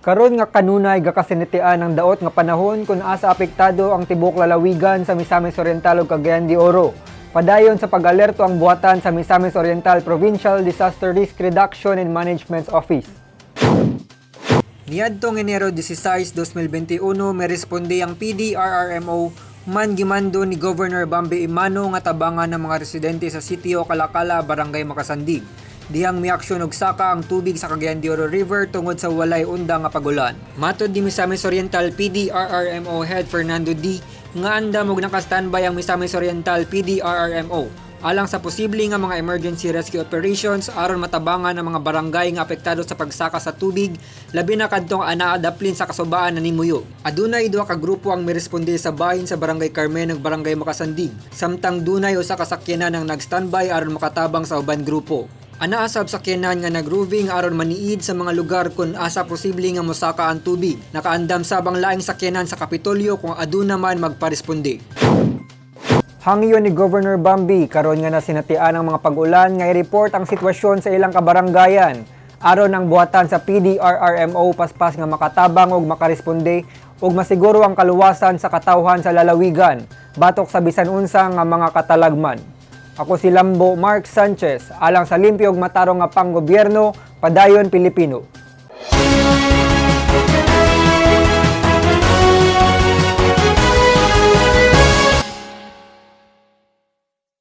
Karon nga kanunay gakasinatian ang daot nga panahon kung asa apektado ang tibok lalawigan sa Misamis Oriental ug Cagayan de Oro. Padayon sa pag-alerto ang buhatan sa Misamis Oriental Provincial Disaster Risk Reduction and Management Office. Niadtong Enero 16, 2021, miresponde ang PDRRMO man gimando ni Governor Bambi Emano nga tabangan ng mga residente sa sitio Kalakala, Barangay Makasandig, dihang miaksyon og saka ang tubig sa Cagayan de Oro River tungod sa walay unda nga pagulan. Matod ni Misamis Oriental PDRRMO Head Fernando D. nga andam og naka-standby ang Misamis Oriental PDRRMO alang sa posible nga mga emergency rescue operations aron matabangan ang mga barangay nga apektado sa pagsaka sa tubig, labi na kadtong anaa daplin sa kasubaan na nimuyo. Adunay duha ka grupo ang miresponde sa bahin sa Barangay Carmen ug Barangay Makasandig, samtang dunay usa ka sakyanan ang nag-standby aron makatabang sa uban grupo. Anaa sab sakyanan nga nag-roving aron maniid sa mga lugar kung asa posible nga mosaka ang tubig. Nakaandam sab ang laing sakyanan sa Kapitolyo kung aduna man magparesponde. Hangyo ni Governor Bambi karon nga nasinatian ang mga pag-ulan nga i-report ang sitwasyon sa ilang kabaranggayan aron ang buhatan sa PDRRMO paspas nga makatabang og makaresponde ug masiguro ang kaluwasan sa katawhan sa lalawigan batok sa bisan unsa nga mga katalagman. Ako si Lambo Mark Sanchez alang sa limpyo ug matarong nga panggobyerno, padayon, Pilipino.